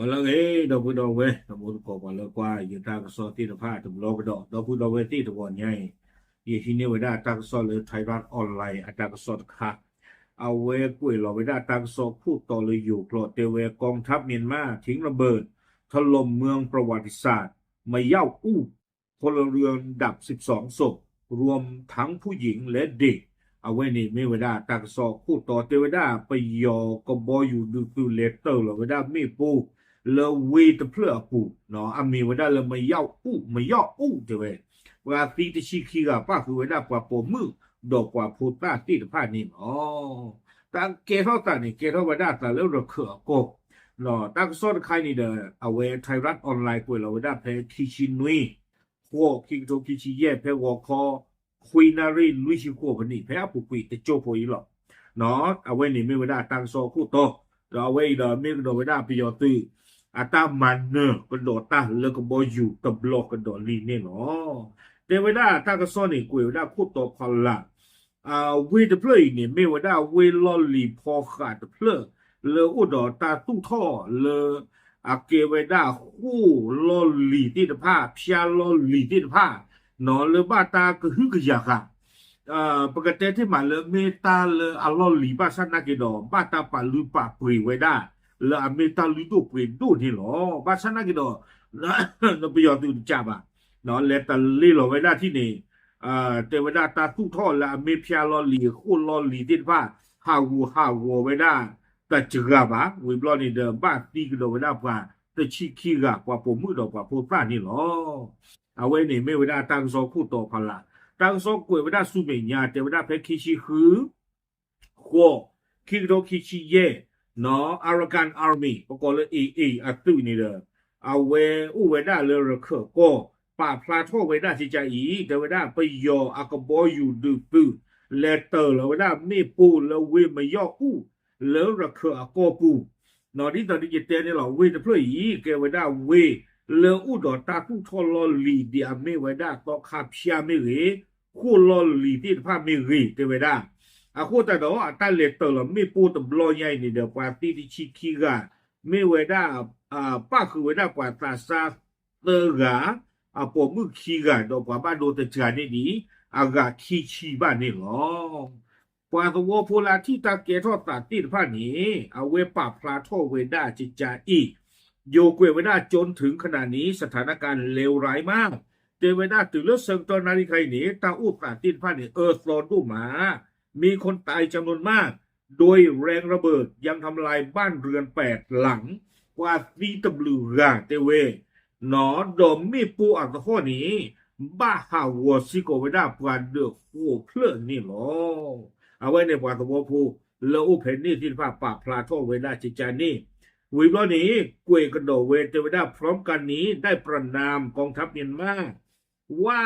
ပလၢဂ့ၤ ဒီပုၢ်ဒီဝဲၢ် တံၤသကိး ပှၤလၢကွၢ်ယတၢ်ကစီၣ်သ့ၣ်တဖၣ်တဘျီကဒီး ဒီပုၢ်ဒီဝဲၢ်သ့ၣ်တဂီၤညါအံၤ ယဟံးန့ၢ်ဝဲဒၣ်တၢ်ကစီၣ်လၢ Thairath Online အတၢ်ကစီၣ်တခါ အဝဲကွဲးလီၤဝဲဒၣ်တၢ်ကစီၣ်ခိၣ်တီလၢယိၤကျိာ် တဲဝဲ กองทัพเมียนมาทิ้งระเบิด ถล่มเมืองประวัติศาสตร์ ไม่ยาวอู้ พลเรือนดับสิบสองศพ รวมทั้งผู้หญิงและเด็ก အဝဲန့ၣ်မ့ၢ်ဝဲဒၣ်တၢ်ကစီၣ်ခိၣ်တီ တဲဝဲဒၣ် ပယီၤကဘီယူၤဒုးသုးလဲၤတၢၢ်လီၤဝဲဒၣ်မ့ၣ်ပိၢ်လၢဝ့ၢ်တဖျၢၣ်အပူၤ အမံၤဝဲဒၣ်လၢ ไม่ยาวอู้ ไม่ยาวอู้ တဲဝဲ ပှၤသံတဆံခံဂၤ ပၣ်ဃုာ်ဝဲဒၣ်ပှၤပိာ်မုၣ် ဒီးပှၤဖိသၣ်သ့ၣ်တဖၣ်န့ၣ်လီၤ. တၢ်ကဲထီၣ်သးန့ၣ် ကဲထီၣ်ဝဲဒၣ်အသးလၢရခၢၣ်အကီၢ် တၢ်ကစီၣ်တခါအံၤန့ၣ်ဒီး အဝဲ Thairath Online ကွဲးလီၤဝဲဒၣ်ဖဲခံဆံနွံ ဃိးခံကထိခံဆံယဲၢ် ဖဲဂီၤခီ ခွံနၣ်ရံၣ်လွံၢ်ဆံဃိးမံးနံး ဖဲအပူၤကွံာ်တစိၢ်ဖိအံၤလီၤ. အဝဲန့ၣ်မ့ၢ်ဝဲဒၣ်တၢ်ကစီၣ်ခိၣ်တီ ဒီးအဝဲအံၤဒီးမ့ၢ်ကဒီးဝဲဒၣ်ပယီၤသုး အတၢ်မၤနၢၤကဒီးတၢ်လၢကဘီယူၤတဘျီကဒီးလံန့ၣ်လီၤ. တဲဝဲဒၣ်တၢ်ကစီၣ်န့ၣ် ကွဲးဝဲဒၣ်ခိၣ်တီဖီလာ် ဝ့ၢ်တဖျၢၣ်အံၤန့ၣ် မ့ၢ်ဝဲဒၣ်ဝ့ၢ်လီၢ်လံၤဖီဃးတဖျၢၣ် လၢအိၣ်ဒီးတၢ်သူၣ်ထီၣ်လၢ အကဲဝဲဒၣ်ဃိၣ်လီၢ်လံၤသ့ၣ်တဖၣ် ဖၠါလီၢ်လံၤသ့ၣ်တဖၣ် နီၢ်လၢဘၣ်တၢ်ကဟုကယာ်ဃာ် ပကတဲတ့ၢ်မးလၢမ့ၢ်တၢ်လၢအလီၢ်လံၤဘၣ်ဆၣ်နာ်က့ဒီး ဘၣ်တၢ်ပာ်လုၢ်ပာ်ပှ့ၤဝဲဒၣ် လၢအမ့ၢ်တၢ်လုၢ်ဒိၣ်ပှ့ၤဒိၣ်န့ၣ်လီၤ. ဘၣ်ဆၣ်နာ်က့ဒီး ပယီၤသုးတကးဘၣ် လဲၤတလ့လီၤဝဲဒၣ်ထံၣ်န့ၣ် တဲဝဲဒၣ်တၢ်သူၣ်ထီၣ်လၢအမ့ၢ်ဖၠါလီၢ်လံၤ ဃိၣ်လီၢ်လံၤသ့ၣ်တဖၣ် ဟးဂူာ်ဟးဂီၤဝဲဒၣ် တစှၤဘၣ် ဝံၤဘျီန့ၣ်ဒီး ဘၣ်သံကဒီးဝဲဒၣ်ပှၤတဆံခံဂၤ ပှၤပိာ်မုၣ်ဒီးပှၤဖိသၣ်န့ၣ်လီၤ. အဝဲန့ၣ်မ့ၢ်ဝဲဒၣ်တၢ်ကစီၣ်ခိၣ်တီဖီလာ် တၢ်ကစီၣ်ကွဲးဝဲဒၣ်ဆူမဲာ်ညါ တဲဝဲဒၣ်ဖဲခံဆံဃု ဃိး ခံကထိခံဆံယဲၢ် Arakan Army ပကိးလၢ A A အသုးန့ၣ်ဒီး အဝဲအိၣ်ဝဲဒၣ်လၢရခၢၣ်ကီၢ် ပာ်ဖျါထီၣ်ဝဲဒၣ်ကကါအံၤ တဲဝဲဒၣ်ပယီၤအကဘီယူၤဒုးသုး လဲၤတၢၢ်လီၤဝဲဒၣ်မ့ၣ်ပိၢ်လၢဝ့ၢ်မယီၢ်အူၣ် လၢရခၢၣ်အကီၢ်ပူၤ နီၢ်ဒ်သိးဒ်ယတဲန့ၣ်လီၤ ဝ့ၢ်တဖျၢၣ်အံၤ ကဲဝဲဒၣ်ဝ့ၢ်လၢအိၣ်ဒီးတၢ်သူၣ်ထီၣ်လီၢ်လံၤ ဒ်အမ့ၢ်ဝဲဒၣ်သီခါဖၠါမ့ၢ်ဂ့ၤ ဃိၣ်လီၢ်လံၤသ့ၣ်တဖၣ်မ့ၢ်ဂ့ၤ တဲဝဲဒၣ်. အဃိသတးဒီး အတၢ်လဲၤတၢၢ်လီၤမ့ၣ်ပိၢ်တဘျီညါအံၤန့ၣ်ဒီး ပှၤသံတဆံခံဂၤ မ့ၢ်ဝဲဒၣ် ပၣ်ဃုာ်ဝဲဒၣ်ပှၤသးစၢ်သၢဂၤ အပိာ်မုၣ်ခံဂၤ ဒီးပှၤဘၣ်ဒိတစှၤန့ၣ်ဒ်အဂၤခံဆံဘၣ်န့ၣ်လီၤ. ပှၤသဝီဖိလၢအထံၣ်တၢ်ကဲထီၣ်သးသ့ၣ်တဖၣ်န့ၣ် အဝဲပာ်ဖျါထီၣ်ဝဲဒၣ်ကကါအံၤ ယိၤကွဲးဝဲဒၣ် จนถึงขณะนี้ สถานการณ์เลวร้ายมาก တဲဝဲဒၣ်တုၤလၢဆၢကတီၢ်နၣ်ရံၣ်ခါအံၤန့ၣ် တၢ်အိၣ်သးသ့ၣ်တဖၣ်န့ၣ် အၢသီဒိၣ်မး มีคนตายจำนวนมาก โดยแรงระเบิดยังทำลายบ้านเรือนแปดหลัง ပှၤသံတဘျုးဂၤတဲဝဲ ဒီးမ့ၣ်ပိၢ်အသဟီၣ်န့ၣ် ဘၣ်ဟးဂီၤစ့ၢ်ကီးဝဲဒၣ်ပှၤဒၢးဃိးဖျၢၣ်န့ၣ်လီၤ. အဝဲန့ၣ်ပှၤသဝီဖိလၢအိၣ်ဖဲန့ၣ်သ့ၣ်တဖၣ် ပာ်ဖျါထီၣ်ဝဲဒၣ်ကကါန့ၣ် ဝံၤဘျီန့ၣ် ကွဲးကဒီးဝဲတဲဝဲဒၣ် พร้อมกันนี้ได้ประณามกองทัพเมียนมา ว่า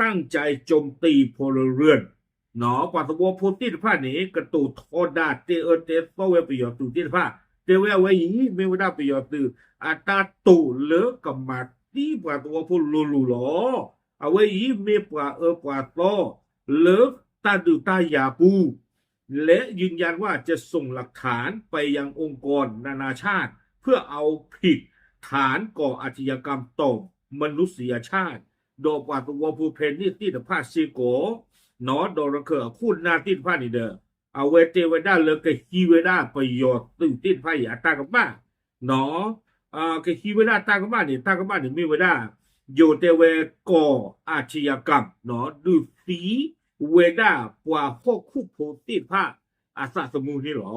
ตั้งใจโจมตีพลเรือน ပှၤသဝီဖိသ့ၣ်တဖၣ်န့ၣ် ကတိၤထီဒါတဲအၢတဲသီဝဲပယီၤသုးသ့ၣ်တဖၣ် တဲဝဲအဝဲအံၤ မ့ၢ်ဝဲဒၣ်ပယီၤသုး အတၢ်တိာ်လၢကမၤသံပှၤသဝီဖိလိၤလိၤလီၤ. အဝဲအံၤမ့ၢ်ပှၤအၢပှၤသီလၢတၢ်ဒုးတၢ်ယၤပူၤ และยืนยันว่าจะส่งหลักฐานไปยังองค์กรนานาชาติเพื่อเอาผิดฐานก่ออาชญากรรมต่อมนุษยชาติ ဒီးပှၤသဝီဖိဖဲန့ၣ်သ့ၣ်တဖၣ်စ့ၢ်ကီး ဒီးရခၢၣ်အခိၣ်နၢ်သ့ၣ်တဖၣ်န့ၣ်ဒီး အဝဲတဲဝဲဒၣ်လၢကဟံးဝဲဒၣ်ပယီၤသုးသ့ၣ်တဖၣ်အံၤအတၢ်ကမၣ် ကဟံးဝဲဒၣ်တၢ်ကမၣ်န့ၣ် တၢ်ကမၣ်န့ၣ်မ့ၢ်ဝဲဒၣ် ယိၤတဲဝဲ ก่ออาชญากรรม ဒုးသံဝဲဒၣ်ပှၤဟီၣ်ခိၣ်ဖိသ့ၣ်တဖၣ်အသးသမူန့ၣ်လီၤ.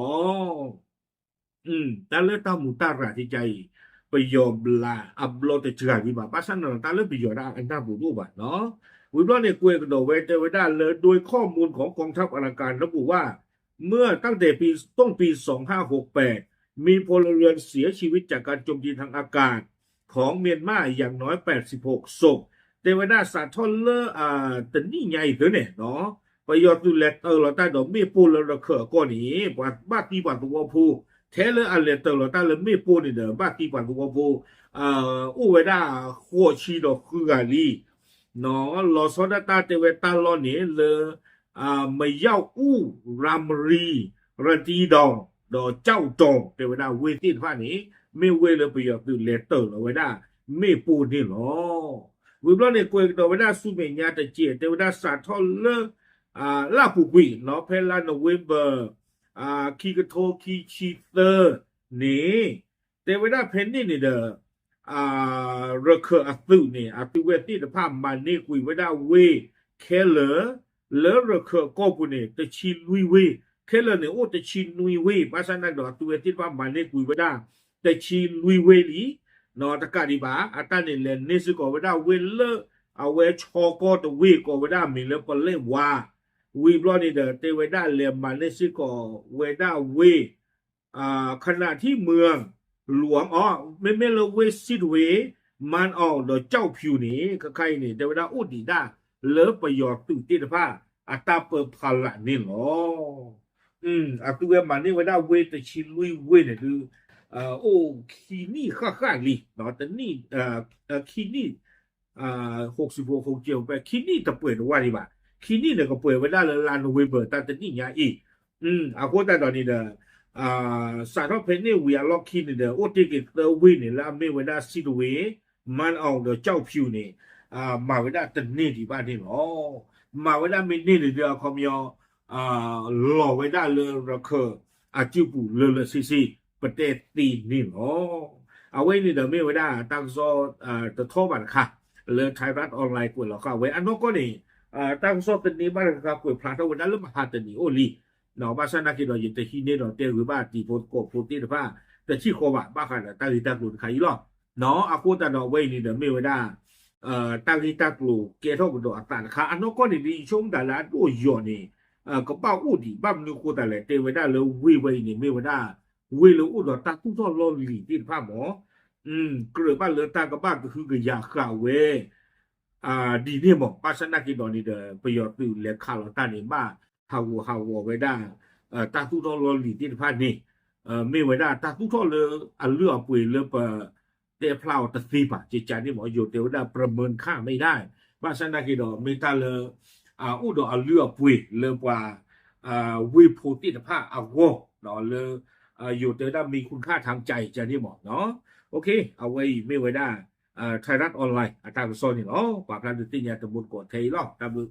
တၢ်လၢတၢ်မူးတၢ်ရၤကကါအံၤ ပယီၤဘျးအဘျီတစှၤဒံးဘၣ် ဘၣ်ဆၣ်န့ၣ်ဒီး တၢ်လၢပယီၤဒၣ်အနၢ်ပူၤတအိၣ်ဘၣ်. ဝံၤဘျီန့ၣ် ကွဲးကဒီးဝဲတဲဝဲဒၣ်လၢ โดยข้อมูลของกองทัพอารักขาระบุว่า เมื่อตั้งแต่ปีต้นปีสองห้าหกแปด มีพลเรือนเสียชีวิตจากการโจมตีทางอากาศของเมียนมาอย่างน้อยแปดสิบหกศพ တဲဝဲဒၣ်စးထီၣ်လၢ တနံၣ်ညါအံၤသုန့ၣ် ပယီၤသုးလဲၤတၢၢ်လီၤတၢ်ဒီးမ့ၣ်ပိၢ်လၢရခၢၣ်အကီၢ်န့ၣ် ပှၤဘၣ်သံပှၤသဝီဖိ ထဲလၢအလဲၤတၢၢ်လီၤတၢ်လၢမ့ၣ်ပိၢ်န့ၣ်ဒီး ဘၣ်သံပှၤသဝီဖိ အိၣ်ဝဲဒၣ်ဃိးဆံဒီးဃုဂၤလံ လီၤဆီဒၣ်တၢ်တဲဝဲတၢ်လီၢ်န့ၣ်လၢ မယီၢ်အူၣ် ရၤမရံ ရတံဒီး ဒီးကၠီၣ်တီၤ တဲဝဲဒၣ်ဝ့ၢ်သ့ၣ်တဖၣ်န့ၣ် မ့ၢ်ဝ့ၢ်လၢပယီၤသုးလဲၤတၢၢ်လီၤဝဲဒၣ် မ့ၣ်ပိၢ်န့ၣ်လီၤ. ဝံၤဘျီန့ၣ် ကွဲးကဒီးဝဲဒၣ်ဆူမဲာ်ညါတစဲး တဲဝဲဒၣ်စးထီၣ်လၢ လၢအပူၤကွံာ် ဖဲလါနိၣ်ဝ့ဘၢၣ် ခံကထိခံဆံသၢန့ၣ် တဲဝဲဒၣ်ဖဲန့ၣ်န့ၣ်ဒီး ရခၢၣ်အသုးန့ၣ် အသုးဝဲသ့ၣ်တဖၣ်မၤန့ၢ်ကွံာ်ဝဲဒၣ်ဝ့ၢ်ခဲလၢာ် လၢရခၢၣ်ကီၢ်ပူၤန့ၣ် တဆံလွံၢ်ဝ့ၢ်, ခဲလၢာ်န့ၣ်အိၣ်တဆံနွံဝ့ၢ်, ဘၣ်ဆၣ်သနာ်က့ဒီး အသုးဝဲသ့ၣ်တဖၣ်မၤန့ၢ်ကွံာ်ဝဲဒၣ် တဆံလွံၢ်ဝ့ၢ်လံ, တကးဒံးဘၣ် အတၢ်န့ၣ်လဲၤန့ၢ်စ့ၢ်ကီးဝဲဒၣ်ဝ့ၢ်လၢ အဝဲဆီကီၢ်တဝ့ၢ်ကိးဝဲဒၣ်မ့ၢ်လၢပလဲၣ်ဝါ, ဝံၤဘျီန့ၣ်ဒီး တဲဝဲဒၣ်လဲၤမၤန့ၢ်စ့ၢ်ကီးဝဲဒၣ်ဝ့ၢ် ခနထံၣ်မုၢ် လွမ်အီၤ မ့မ့ၢ်လၢဝ့ၢ်စံးတဝ့ၢ် မၢ်အီၤဒီးကၠီၣ်ဖၠူန့ၣ် ခဲခါအံၤန့ၣ် တဲဝဲဒၣ်အိၣ်ဒံးဒၣ်လၢပယီၤသုးသ့ၣ်တဖၣ် အတၢ်ပၢဖီလာ်န့ၣ်လီၤ. အသုးဝဲမၤန့ၢ်ဝဲဒၣ်ဝ့ၢ်တဆံလွံၢ်ဝ့ၢ်န့ၣ်ဒုး အိၣ်ခံနံၣ်ဃၣ်ဃၣ်လံ, တနံၣ် ခံနံၣ် ဟိးစံဖိးဟိးကဲး ခံနံၣ်တပှဲၤတဝၢ်ဒံးဘၣ်, ခံနံၣ်န့ၣ် ကပှဲၤဝဲဒၣ်လၢလါနိၣ်ဝ့ဘၢၣ် တၢ်တနံၣ်ညါအံၤ, အဃိသတးဒီးန့ၣ်ဒီး စးထီၣ်ဖဲန့ၣ်ဝံၤအလီၢ်ခံန့ၣ်ဒီး အိၣ်တ့ၢ်က့ၤသၢဝ့ၢ်န့ၣ် လၢအမ့ၢ်ဝဲဒၣ်စံးတဝ့ၢ် မၢ်အီၤဒီးကၠီၣ်ဖၠူန့ၣ် မၤဝဲဒၣ်တန့ၢ်ဒံးဘၣ်န့ၣ်လီၤ. မၤဝဲဒၣ်မ့ၢ်န့ၢ်န့ၣ်ဒီးအခီပညီ လီၤဝဲဒၣ်လၢရခၢၣ်အစုပူၤလၢလၢဆ့ဆ့ ပတဲသ့န့ၣ်လီၤ. အဝဲအံၤန့ၣ်ဒီးမ့ၢ်ဝဲဒၣ်တၢ်ကစီၣ်တထီၣ်ဘၣ်တခါ လၢ Thairath Online ကွဲးလီၤဃာ်ဝဲအနီၢ်ကီၢ်န့ၣ် တၢ်ကစီၣ်တန့ၢ်ဘၣ်တခါ ကွဲးဖျါထီၣ်ဝဲဒၣ်လၢမဟါတနံၤအိၣ်လံ, ဘၣ်ဆၣ်သနာ်က့ဒီး ယတဟံးန့ၢ်ဒီးတဲဂ့ၤဘၣ်တံၤဖိသကိးဖိသ့ၣ်တဖၣ် တထံၣ်ဃီဘၣ် ဘၣ်ဃးဒီးတၢ်ဂ့ၢ်တၢ်ကျိၤတခါအံၤလီၤ. အဃိသတးဒီးအဝဲအံၤန့ၣ်ဒီးမ့ၢ်ဝဲဒၣ် တၢ်ဂ့ၢ်တၢ်ကျိၤကဲထီၣ်ကဒီးအသးတခါ အနီၢ်ကီၢ်န့ၣ် ဒ်ယဆိကမိၣ်တၢ်လၢအဒိၣ်ယိာ်န့ၣ် ကဘၣ်အိၣ်ဒံး ဘၣ်မနုၤအဃိသတးလဲၣ် တဲဝဲဒၣ်လၢဝ့ၢ်ဝဲအံၤန့ၣ် မ့ၢ်ဝဲဒၣ် ဝ့ၢ်လၢအိၣ်ဒီးတၢ်သူၣ်ထီၣ်လီၢ်လံၤသ့ၣ်တဖၣ်မး ကြၢးဘၣ်လၢတၢ်ကဘၣ်ကဟုကယာ်ဃာ်ဝဲ ဒ်န့ၣ်မး ဘၣ်ဆၣ်သနာ်က့ဒီးန့ၣ်ဒီး ပယီၤသုးလဲၤခးလီၤတၢ်န့ၣ် ဘၣ်ဟးဂူာ်ဟးဂီၤဝဲဒၣ် တၢ်သူၣ်ထီၣ်လီၢ်လံၤသ့ၣ်တဖၣ်န့ၣ် မ့ၢ်ဝဲဒၣ်တၢ်သူၣ်ထီၣ်လၢအလုၢ်အပှ့ၤလၢပ တဲဖျါအီၤတသ့ဘၣ် ကကန့ၣ်မး ယိၤတဲဝဲဒၣ် ပြမုန်းခၢၣ်မ့ၢ်ဒၣ် ဘၣ်ဆၣ်သနာ်က့ဒီး မ့ၢ်တၢ်လၢ အိၣ်ဒီးအလုၢ်အပှ့ၤလၢပှၤ ဝ့ၢ်ဖိသ့ၣ်တဖၣ်အဂီၢ် လၢ ယိၤတဲဝဲဒၣ် မံၤခိၣ်ခၣ်ထၣ်ကကန့ၣ်မး အဝဲအံၤမ့ၢ်ဝဲဒၣ် Thairath Online အတၢ်ကစီၣ်န့ၣ်လီၤ. ပာ်ဖျါဒုးသ့ၣ်ညါတမူတကိးထဲအံၤလီၤ. တၢ်ဘျုး